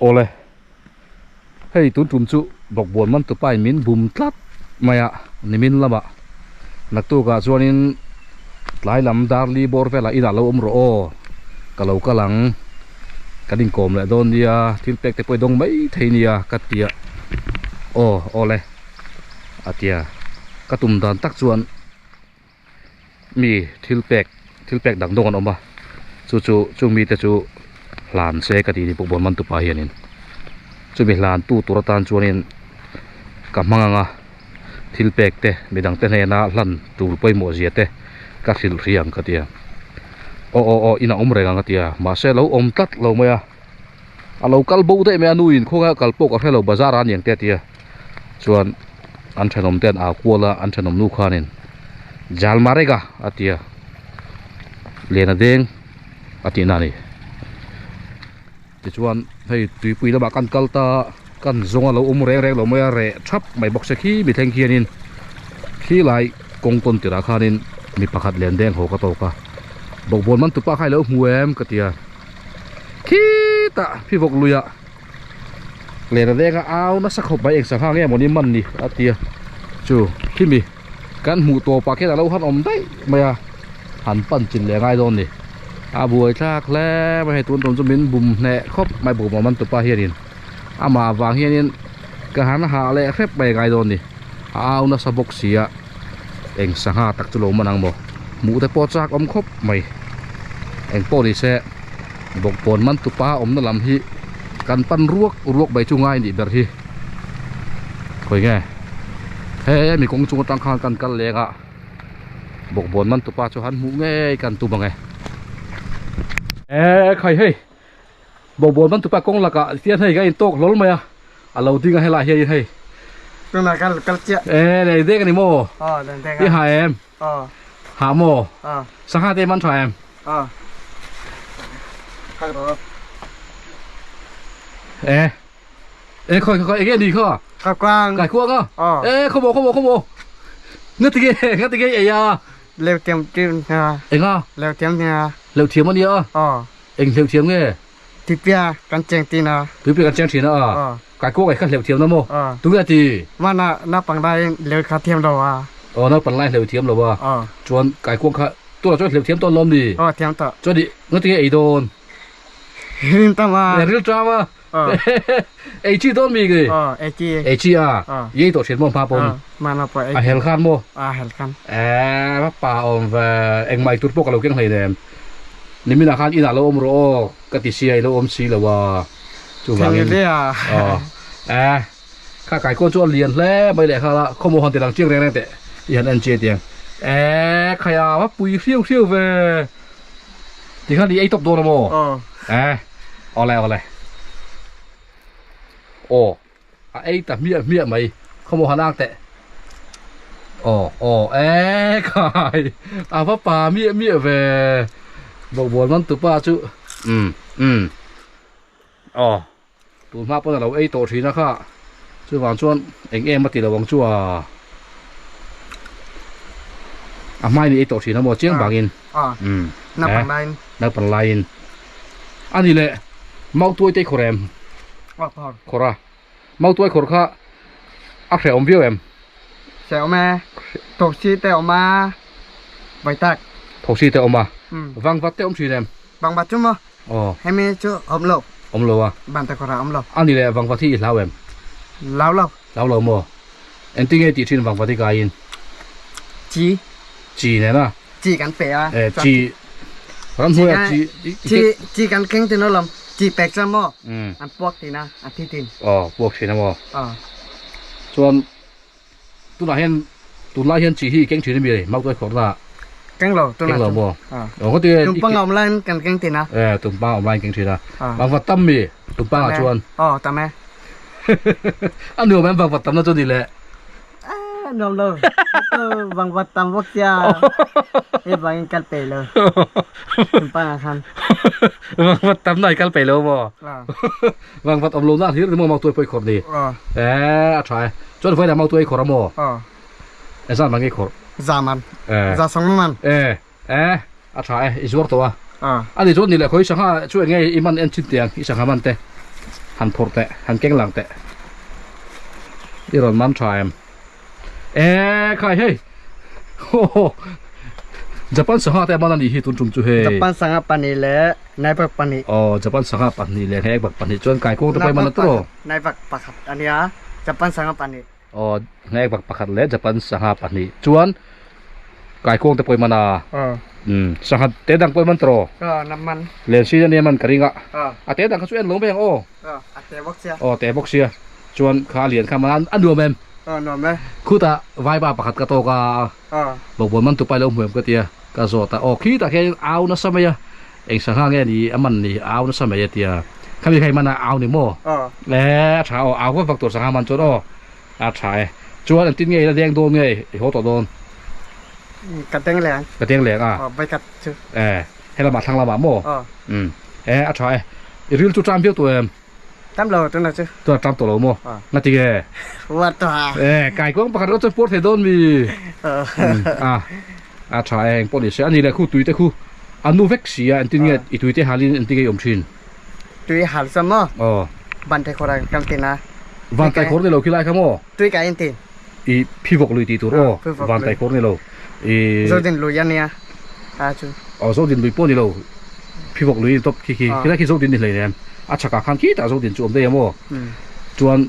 Awle, hei tun tum chu bawkbawn man tupa in min bum tlat mai a, nimin lamah naktukah chuanin tlai lam darli bawr velah inah lo awm rawh aw, ka lo kal ang, kan inkawm leh dawn nia, thil pek te pawh i dawng mai thei nia ka ti a, aw awle a ti a, ka tum dan tak chuan. Mi thil pek thil pek dang dawng an awm a chu chu chung mite chu hlan se ka tih ni bawk man tupa hianin chumi hlan tu tur atan chuanin ka hmang ang a thil pek te midang te hnena hlan tur pawimawh zia te ka hrilh hriang ka ti a aw aw aw inah awm reng ang a ti a mahse lo awm tlat lo mai a a lo kal bo daih mai a nuin khawngaih a kal pawh ka hre lo bazar ah a ni ang te a ti a. Chuan an thenawm te an au kual a, an thenawm nu khanin Jalmarega a ti a, Liana deng a tihna a ni. Tichuan hei tuipui lamah kan kal ta a, kan zawng a lo awm reng reng lo mai a, reh thap mai bawk se khi mi thleng khianin khi lai kawng tawn tirah khanin mi pakhat lian deng haw ka tawk a, bawkbawn man tupa kha i lo hmu em ka ti a, khitah phivawk luiah. Lehna venga au nasa khawp mai eng sangha nge mawni man ni a ti a chu khimi kan hmuh tawpah khian alo han awm daih mai a han pan chin leh ngai dawn ni a buai thlak hle mai hei tun tum chu min bum hneh khawp mai bum awm an tupa hianin amah avang hianin ka han hah leh hrep mai ngai dawn ni a au nasa bawk si a eng sangha tak chu lo man ang maw hmuh te pawh chak awm khawp mai eng pawh ni se. Bawkbawn man tupa awmna lam hi kan pan ruak ruak mai chu ngai nih ber hi khawi nge he mi kawng chung atang khan kan kal leng a bawkbawn man tupa chu han hmuh ngei kan tum ang e e khai hei bawkbawn man tupa kawng lakah tian hei ka intawk hlawl mai a a lo ding a helai hian hei tunah kal kal chiah e lei dek ani maw aw lei dek i ha em aw ha maw aw sangha te man tha em aw kha ro e e khoi khoi enge ni kha ka quang kai kuang a aw e khaw maw khaw maw khaw maw nga ti nge nga ti nge ei a leu tiam tim ha enga leu tiam nia leu thiam ania aw eng leu thiam nge Tuipia kan cheng tin a. Tuipia kan cheng thin a. Aw. Kai kuak ai kha hleuh thiam na maw? Aw. Tunge ti? Mana naupang laiin hleuh kha thiam lo a. Aw naupang laiin hleuh thiam lo a. Aw. Chuan kai kuak kha tunah chuan hleuh thiam tawn lawm ni? Aw thiam tawh. Chuan i nga tinge ei dawn? Rim tam a. Ril tam a. Aw. Ei chi dawn mi nge? Aw ei chi. Ei chi a. Aw. I ei tawh thin maw hma pawn? Aw mana pawh ei chi. A hel khan maw? A hel khan. Eee va pa awm ve engmah ei tur pawh ka lo keng hleinem. Niminah khan inah lo awm rawh aw ka ti sia i lo awm si lo a chuvangin aw eh kha kaikawn chu a lian hle mai leh nghal a khawmaw han ti lang chiang reng reng teh i han en chiai tiang eh khaia va pui hriau hriau ve tikhan i ei tawp dawn a maw eh awle awle aw. A ei ta hmiah hmiah mai. Khawmaw han ang teh. Aw aw e khai. A va pa miah miah ve. Bawkbawn man tupa chu umm umm aw tun hma pawn a lo ei tawh thin a kha. Chuvang chuan eng em a ti lo ang chu a. A hmain i ei tawh thin a maw chiang bangin. Umm eh naupang laiin. A ni leh Mautuai te i khawr em? Khawr a. Mautuai khawr kha a hrehawm viau em? Hrehawm e. Thosi te awm a, Vaitak. Thosi te awm a. Vangvat te awm thin em? Vangvat chu maw? Aw. Hemi chu awm lo. Awm lo a. Bante khawrah awm lo. A ni leh vangvat hi i hlau em? Hlau lo. Hlau lo maw? Engtin nge tih thin vangvat i kaiin? Chi. Chi nena. Chi kan pe a. Eh chi ramhnuai ah chi chi chi kan keng tin alawm chi pek chuan maw an puak tin a an thi tin. Aw puak thin a maw. Aw. Chuan tunah hian tunlai hian chi hi i keng thin ami mautuai khawrhna ah. Keng lo tunah Keng lo chu. maw. Aw. Aw khaw ti Tumpang a awm laiin kan keng tin a. Eh tumpang a awm laiin keng thin a. Aw. Vangvat tam mi tumpang ah chuan. Aw tam e. A nuam em vangvat tamna chu ni le. Nuam lo vang vat tam vak sia hei vangin kal peih lo tumpang ah khan vang vat tam na i kal peih lo maw vang vat awm lo na hlir ni maw mautuai pawh i khawrh ni eh a tha e chuan vawiin ah mautuai i khawrh a maw e zan man nge i khawrh za man za sawng man eh eh a tha e i zuar tawh a ani chuan ni leh khawi sangha chu enge i man en chin tiang i sangha man te. Han phawrh teh han keng lang teh i rawn man tha em e khai hei Japan sangha te man a nih hi tun tum chu hei Japan sangha pahnih leh Naivak pahnih aw Japan sangha pahnih leh Naivak pahnih chuan kaikuang te pawh i man a tawh Naivak pakhat a nia Japan sangha pahnih Aw Naivak pakhat leh Japan sangha pahnih chuan kaikuang te pawh i man a umm sangha te dang pawh i man tawh aw na man Lensin a nia man ka ring a a te dang kha chu en lo mai ang aw aw a te bawk sia aw te bawk sia chuan kha a lian kha man a nuam em aw nuam e khutah vaipa pakhat ka tawk a aw bawkbawn man tupa i lo hmu em ka tia ka zawt a aw khitah khian au nasa mai a eng sangha nge ni a man ni au nasa mai a tia khami kha i man a au ni maw aw e a tha aw au vak vak tur sangha man chuan aw a tha e chuan engtin nge i la deng dawn nge i haw tawh dawn ka deng leng ka deng leng a aw vawikhat chu e helamah thlang lamah maw aw um e a tha e i ril chu ṭam viau tawh em Tam lo tuna chu. Tuna tam tawh lo maw? Nga ti nge? Huat tawh a. E, kai kuang pakhat rawh chuan puar thei dawn mi. A, a tha e, eng pawh ni se. Ani leh khu tui te khu a nu vek si a, engtin nge i tui te halin engtin nge i awm thin? Tui hal chuan maw? Aw. Van tai khawr ah kan tin a. Van tai khawr ni lo khi lai kha maw? Tui ka in tin. I phivawk lui tih tur aw. Van tai khawr ni lo. I. Zodin lui a nia. A chu. Aw Zodin lui pawh ni lo. Phivawk lui ni tawp khi khi. Khilai khi Zodin ni hlei nem. A chhakah khan khitah Zodin chu awm daih a maw. Chuan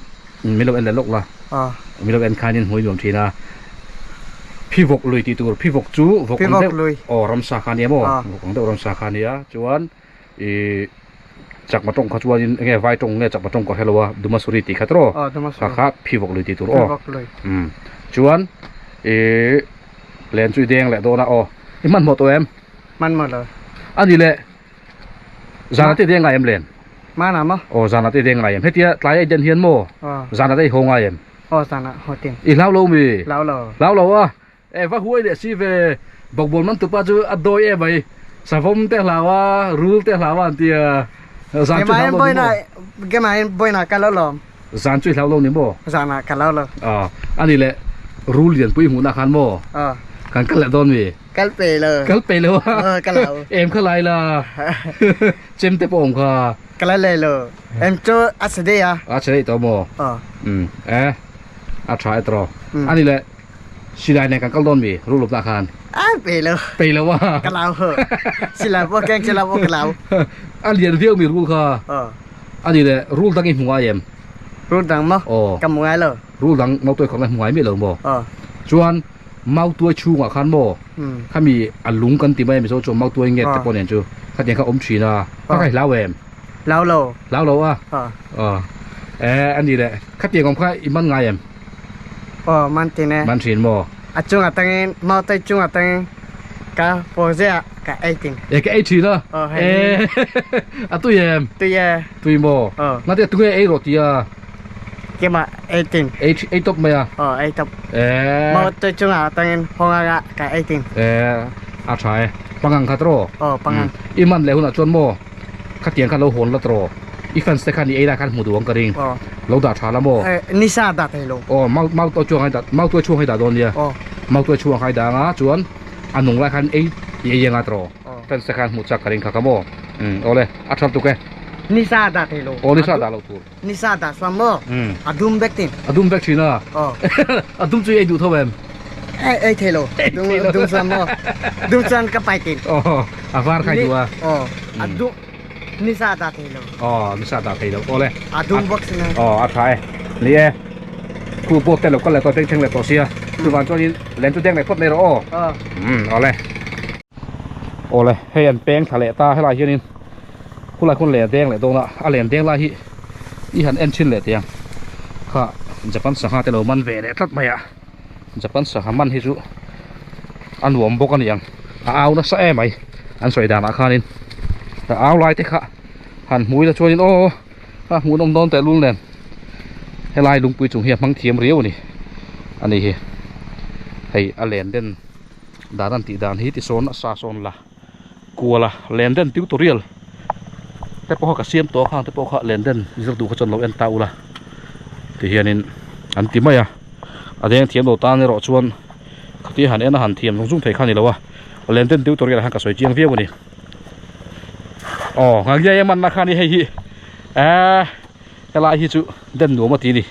min lo en leh lawk la. Min lo en khanin hmui nuam thin a. Phivawk lui tih tur. Phivawk chu vawk ang deuh. Aw ramsa kha a nia maw. Vawk ang deuh ramsa kha a nia. Chuan i chakma tawng kha chuanin enge vai tawng nge chakma tawng ka hre lo a dumasuri tih kha tawh kha kha phivawk lui tih tur aw umm chuan ih len chu i deng leh dawn a aw i hmanhmawh tawh em hmanhmawh lo a ni leh zan ah te i deng ngai em len hman ah maw aw zan ah te i deng ngai em hetia tlai a i den hian maw zan ah te i haw ngai em aw zan ah haw tin i hlau lo mi hlau lo hlau lo a E va huai leh si ve, bawkbawn man tupa chu a dawi em mai, savawm te hlau a, rul te hlau a an ti a, zan chu i hlau lo ni maw? Kemahin bawina ka lo lawm. Zan chu i hlau lo ni maw? Zan ah ka lo lo. Aw, a ni leh rul lianpui hmuhna khan maw? Aw. Kan kal leh dawn mi? Kal pe lo. Kal pe lo a? Aw, ka lo. Em kha lai la, chem te pawh awm kha. Ka la leh lo, em chu a chhe daih a. A chhe daih tawh maw? Aw. Umm, e, a tha e tawh. A ni leh. Silai nen kan kal dawn mi rul upna khan. A pe lo. Pe lo a. Ka lau ho. Silai pawh keng silai pawh ka lau. A lian viau mi rul kha. Aw. A ni le rul dang i hmu ngai em? Rul dang maw? Aw. Ka hmu ngai lo. Rul dang mautuai khawrh na hmu ngai miah lo maw? Aw. Chuan mautuai chhungah khan maw? Khami a lung kan ti mai a mizo chuan mautuai nget te pawh nen chu khatiang kha awm thin a. Kha kha i hlau em? Hlau lo. Hlau lo a? Aw. Aw. E a ni le khatiang awm kha i man ngai em? Aw man tin e. Man thin maw? A chung atangin mautai chung atangin ka paw ziah ka ei tin. E ka ei thin a? Aw hei. E a tui em? Tui e. Tui maw? Aw. Ngate tunge ei rawh tia? Keimah ei tin. Ei ei tawp mai a? Aw ei tawp. E. Mautai chung atangin hawnga ka ei tin. E a tha e. Pangang kha tawh? Aw pangang. I man leh hunah chuan maw? Khatiang kha lo hawn la tawh. I fans te khan i ei lai khan hmu duh ang ka ring. Lo dah tha la maw? Nisa dah thei lo. Aw, mau mau tuai chuang hai dah, mau tuai chhuang hai dah dawn nia. Mau tuai chhuang hai dah anga chuan a nung lai khan ei i ei anga tawh. Fans te khan hmuh chak ka ring kha ka maw? Umm awle, a tha lutuk e. Nisa dah thei lo. Aw, nisa dah loh tur. Nisa dah chuan maw? A dum vek tin. A dum vek thin a. Aw. A dum chu i ei duh tho em? Ei ei thei lo. Dum chuan maw? Dum chuan ka pai tin. Aw, a var kha i duh a. Aw, a dum. Nisa dah thei lo. Aw, nisa dah thei lo. Awle. A dum bawk sin a. Aw, a tha e. Ni e. Khu boat te lo kal leh tawh, bengchheng leh tawh sia. Chuvang chuanin len chu deng leh phawt mai rawh aw. Aw. Umm, awle. Awle, hei an peng thla leh ta helai hianin khulai khawn len deng leh dawn a, a len deng lai hi i han en thin leh teh ang. Kha Japan sangha te lo man ve leh tlat mai a. Japan sangha man hi chu a nuam bawk a ni ang a au nasa em mai an sawi danah khanin a au lai te kha han hmu ila chuanin aw a hmuhnawm dawn teh lul nen helai lungpui chung hi a hmang thiam riau a ni a ni hi hei a len den dan an tih dan hi tisawn a sa sawn la kual a len den tutorial te pawh kha ka siam tawh a khang te pawh kha len den zir duh kha chuan lo en ta ula ti hianin an ti mai a a deng thiam lo tan erawh chuan khati han en a han thiam zung zung thei kha a ni lo a len den tutorial ah khan ka sawi chiang viau a ni aw ngangia em anna kha a ni hei hi eee. Helai hi chu den nuam a ti ni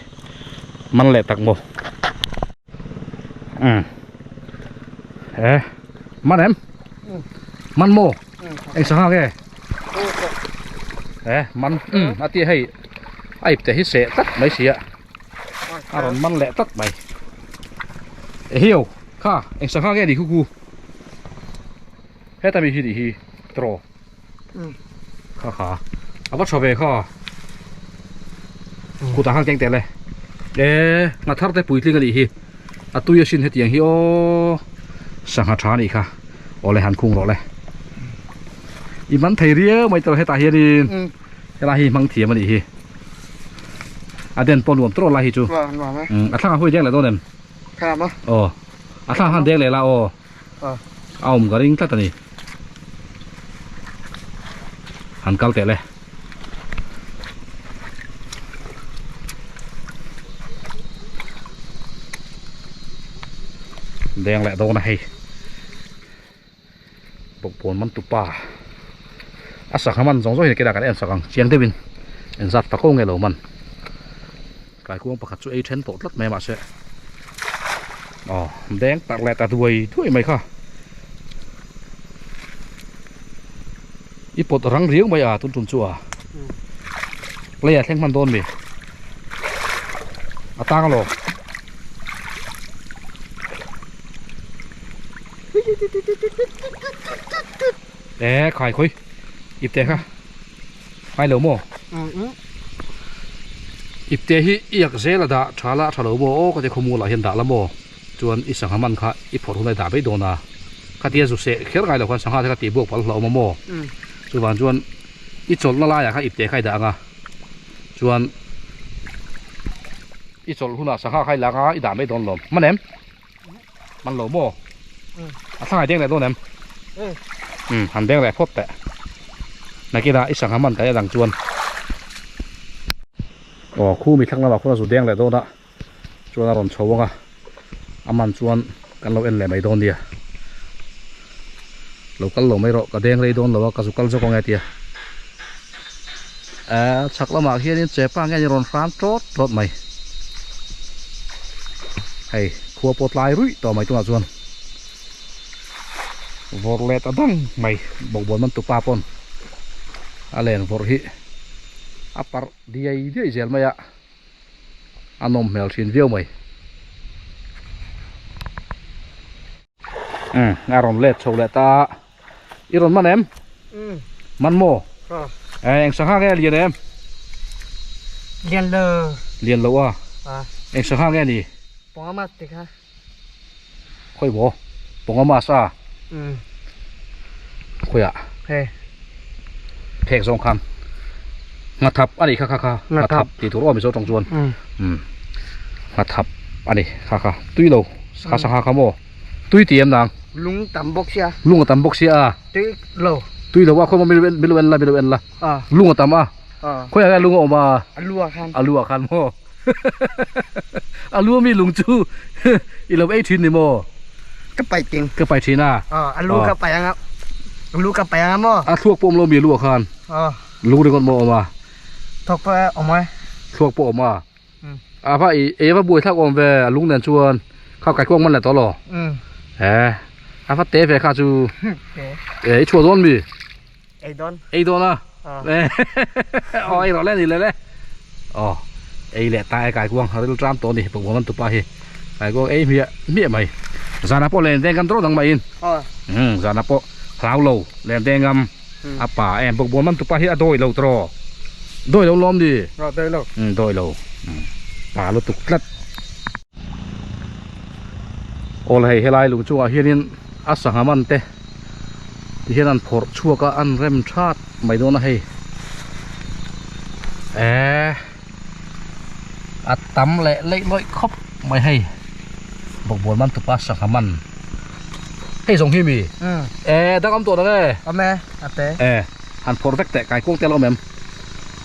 man leh tak maw umm he man em man maw eng sangha nge he man umm a tia hei a ip te hi seh tlat mai sia a rawn man leh tlat mai ehiau kha eng sangha nge ni khu khu heta mi hi nih hi tiraw. Kha kha a va tha ve kha kutah khan keng teh le e ngha thar te puitling a nih hi a tui asin hetiang hi aw sangha tha a nih kha awle han khung rawh le i man thei riau mai tawh hetah hianin helai hi hmang thiam a nih hi a den pawh nuam tawh lai hi chu a thlang a hawi deng leh dawn em aw a thlang han deng leh la aw. A awm ka ring tlat a ni. Han kal teh le. Deng leh dawn a hei. Bawkbawn man tupa. A sangha man zawng zawng hi kela kan en sak ang chiang deuhin engzat tak ho nge lo man. Kaikuang pakhat chu ei then tawh tlat mai mahse aw deng tak leh ta duai duai mai kha i pawt rang riau mai a tun tum chu a player thleng hman dawn mi a tang alawm e khai khawi ip teh kha. Ngai lo maw? Ipte hi i yak zel a dah tha la a tha lo maw aw ka ti khawmual ah hian dah la maw? Chuan i sangha man kha i phawrh hunah i dah mai dawn a, khatia zu seh kher ngai lo khan sangha te kha tih buak palh hlauh awm a maw? Chuvang chuan i chawlhna laiah khan ipte kha i dah ang a, chuan i chawlh hunah sangha kha i la ang a i dah mai dawn lawm. Man em? Man lo maw? A thlangai deng leh dawn em? Um, han deng leh phawt teh. Nakinah i sangha man ta e dang chuan. Aw, khu mi thlang lamah khuan a zu deng leh dawn a, chuan a rawn chho ang a, a man chuan kan lo en leh mai dawn nia. Lo kal lo mai rawh, ka deng rei dawn lo a, ka zu kal zawk ang e tia. Ehh chhak lamah hianin chepa nge ni rawn hram tawt tawt mai. Hei khua pawh tlai ruih tawh mai tunah chuan vawrh leh ta dang mai bawkbawn man tupa pawn a len vawrh hi a parh diai diai zel mai a a nawm hmel thin viau mai. Umm a rawn let chho leh ta a i rawn man em man maw eng sangha nge a lian em lian lo lian lo a eng sangha nge ni ponga mas te kha khawi maw ponga mas a khawiah he phek zawng khan nghathap a nih kha kha kha nghathap tih tur aw mizo tawng chuan umm nghathap a ni kha kha tui lo kha sangha kha maw tui ti em nang lung tam bawk sia lung a tam bawk sia a tui lo tui lo a khawi maw milo en la milo en la lung a tam a khawiah nge lung a awm a a lu ah khan a lu ah khan maw a lu ami lung chu i lo ei thin ni maw ka pai ting ka pai thin a a lu ka pai anga a lu ka pai anga maw a thluak pawh awm lo mi a lu ah khan lung ringawt maw awm a thluak pawh awm e thluak pawh awm a a va i ei va buai thlak awm ve a lung nen chuan kha kaikuang man leh tawh lo he a va te ve kha chu e i chhuah dawn mi Ei dawn. Ei dawn a? Aw ei rawh le ni le le. Aw ei leh ta e kaikuang ril tram tawh a ni Bawkbawn an tupa hi. Kaikuang ei hmiah hmiah mai. Zanah pawh len deng ngam tawh dang maiin. Umm zanah pawh hlau lo len deng ngam a pa em Bawkbawn man tupa hi a dawi lo tawh. Dawi lo lawm ni? Aw dawi lo. Umm dawi lo. Pa lutuk tlat. Aw le hei helai lung chungah hianin a sangha man te ti hian an phawrh chhuak a an rem that mai dawn a hei eee a tam leh leih lawih khawp mai hei bawkbawn man tupa sangha man hei zawng hi mi eee dang awm tawh lo nge awm e a te e han phawrh vek teh kaikuang te a lo awm em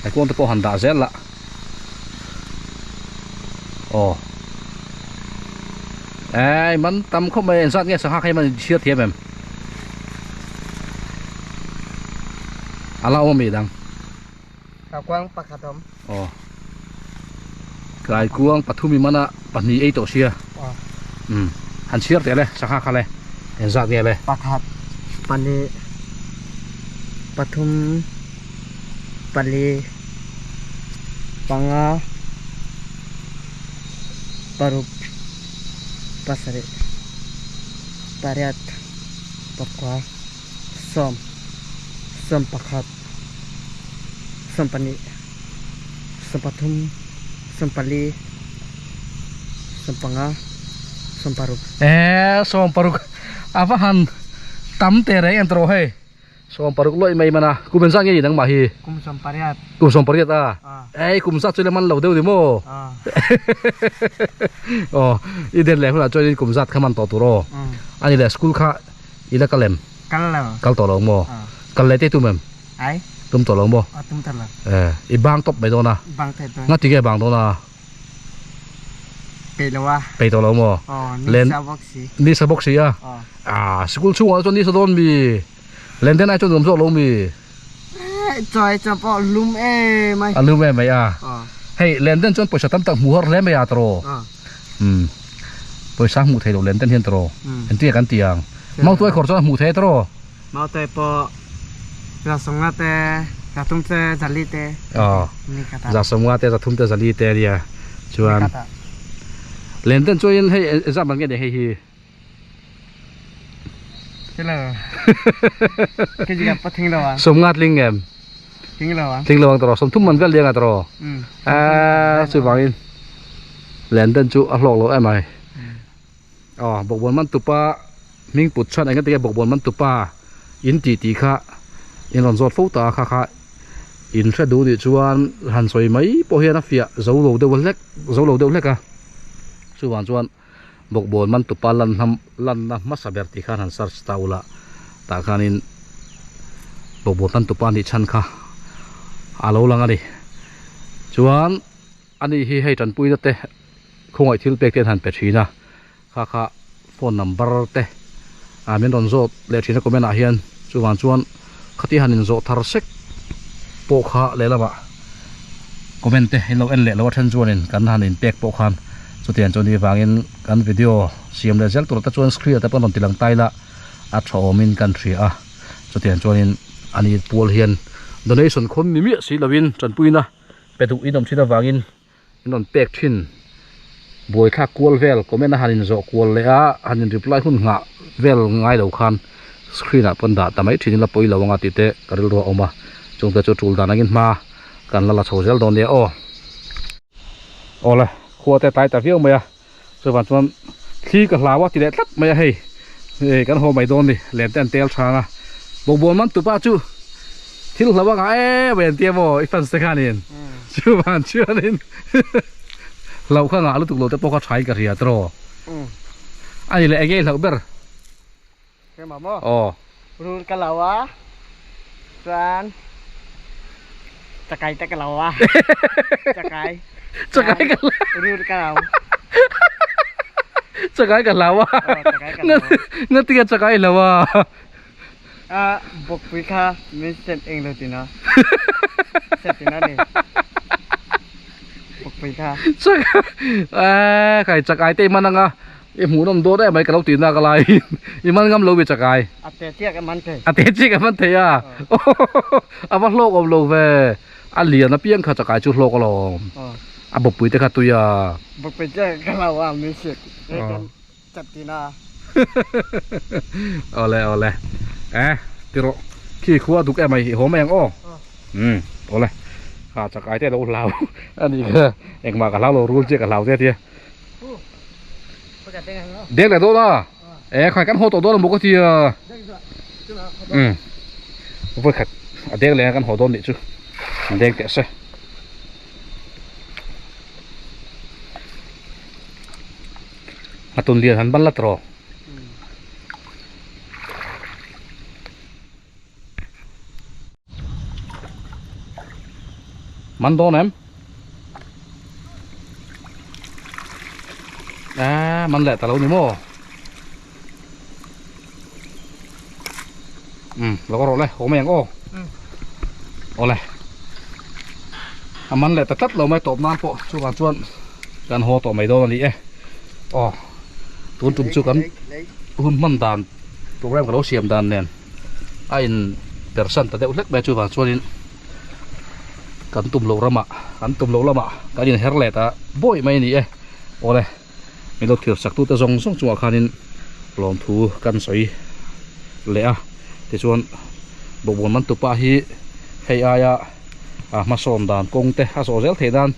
kaikuang te pawh han dah zel lah. Aw Ei man tam khawp mai engzat nge sangha kha hi man chhiar thiam em a la awm a mi dang Kakuang pakhat awm Aw. Kaikuang pathum i mana pahnih ei tawh sia. Umm han chhiar teh le sangha kha le engzat nge le. Pakhat pahnih pathum pali panga paruk pasarih pariat pakua sawm sawm pakhat sawm pahnih. Sampathum, sampali, sampanga, samparuk. Eee sawmparuk a va han tam teh reng em tawh hei sawmparuk lawih mai man a kum engzat nge ni nangmah hi kum sawmpariat kum sawmpariat a ei kum zat chu la man lo deuh ni maw aw i den leh hunah chuan in kum zat kha man tawh tur aw ani leh school kha i la kal em kal lo kal tawh lo maw kal leh te tum em Ai. Tum tawh lo maw? A tum tawh lo. Eh, i bang tawp mai dawn a. Bang tawp dawn. Nga ti nge bang dawn a? Peih lo a. Peih tawh lo maw? Aw, ni sa bawk si. Ni sa bawk si a? Aw. Ah, sikul chhungah chuan ni sa dawn mi? Len den ai chuan nuam zawk lo mi? Eh, chawi chuan pawh lum em mai. A lum em mai a. Aw. Hei, len den chuan pawisa tam tak hmuh har hle mai a tawh. Aw. Umm, pawisa hmuh theih loh len den hian tawh. Umm. Engtin nge kan ti ang? Mautuai khawr chuan a hmuh theih a tawh. Maute pawh Zasawmnga te Zathum te Zali te Aw ni khat ah. Zasawmnga te Zathum te Zali te ania chuan Ni khat ah. Len ten chuan hei exam an nge nia hei hi. Hello. Kei ka pa thing lo ang. Sawmnga tling em? Tling lo ang. Tling lo ang tawh sawmthum man vel liang a tawh. Um. Aa chuvangin len ten chu a hlawk lo em ai. Aw bawkbawn man tupa hming put chhan eng enge bawkbawn man tupa in tih tih kha in rawn zawt fo ta a kha kha in hre duh nih chuan han sawi mai pawh hian a fiah zo lo deuh hlek zo lo deuh hlek a chuvang chuan bawkbawn man tupa lan hnam lanna hmasa ber tih khan han search ta ula tah khanin bawkbawn man tupa nih chhan kha a lo lang a ni chuan. Ani hi hei tanpuina te khawngaih thil pek te an han pe thin a, kha kha phone number te ah min rawn zawt leh thin a comment ah hian chuvang chuan khati han inzawh thar sek pawh kha lehlamah comment te in lo en leh lo a then chuanin kan han inpek pawh khan chutiang chu ni vangin kan video siam leh zel tur te chuan screen ah te pawh an rawn ti lang tai la a tha awmin kan hria a chutiang chuanin ani pual hian donation khawn ni miah si lovin tanpuina. Pe duh in awm thin avangin in rawn pek thin buaithlak kual vel comment a han in zawh kual leh a han in reply hun nghah vel ngai lo khan screen ah pawn dah ta mai thin ila pawi lo anga tih te ka rilru a awm a chung te chu tul dan angin hma kan la la chho zel dawn nia aw. Awle khua te tlai ta viau mai a chuvang chuan thli ka hlau a ti leh tlat mai a hei kan haw mai dawn ni len te an tel chhang a bawkbawn man tupa chu thil hlo a ngah em mai an tia maw i fans te khanin chuvang chuanin hlo kha ngah lutuk lo te pawh kha thain ka hria tawh a ni leh enge i hlauh ber. Keimah maw? Aw. Rul ka lo a, chuan chakai te ka lo a. Chakai. Chakai ka lo. Rul ka lo. Chakai ka lo a. Aw, chakai ka lo. Ngatinge chakai i lo a? A bawkpui kha min sep eng lo tina. Sep tina ni. Bawkpui kha. Chakai. Eee kai chakai te i man anga. I hmuh nawm dawn em mai ka lo tih nak alai i man ngam lo mi chakai. A te chiak a man thei. A te chiak a man thei a. A va hlawk awm lo ve. A lian apiang kha chakai chu hlawk alawm. A bawppui te kha tui a. Bawppui te ka lo a min sik. Chat tina. Awle awle. Eh ti rawh. Khi khua duk em mai i haw mai ang aw. Umm awle. Ha chakai te lo hlau a nih kha engmah ka hlau lo rul chiah ka hlau te tia. Dek leh dawn a e khai kan haw tawh dawn a maw ka ti a umm vawi khat a dek leh a kan haw dawn nih chu an dek teh se. A tun lian han ban la tawh. Man dawn em? À, man leh ta lo ni maw? Ừ, lo có rawh le, haw mai ang aw. Awle. A man leh ta tlat lo mai tawp nan pawh chuvang chuan. Kan haw tawh mai dawn a ni e. Aw tun tum chu kan hun hman dan program ka lo siam dan nen a in persan ta deuh hlek mai chuvang chuanin kan tum loh ramah kan tum loh lamah kan inher leh ta bawi mai a ni e. Awle min lo thlir sak tute zawng zawng chungah khanin lawmthu kan sawi leh a tichuan bawkbawn man tupa hi hei aia a hmasawn dan kawng te a zawh zel theih nan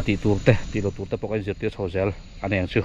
tih tur te tih loh tur te pawh kan inzirtir chho zel a ni ang chu.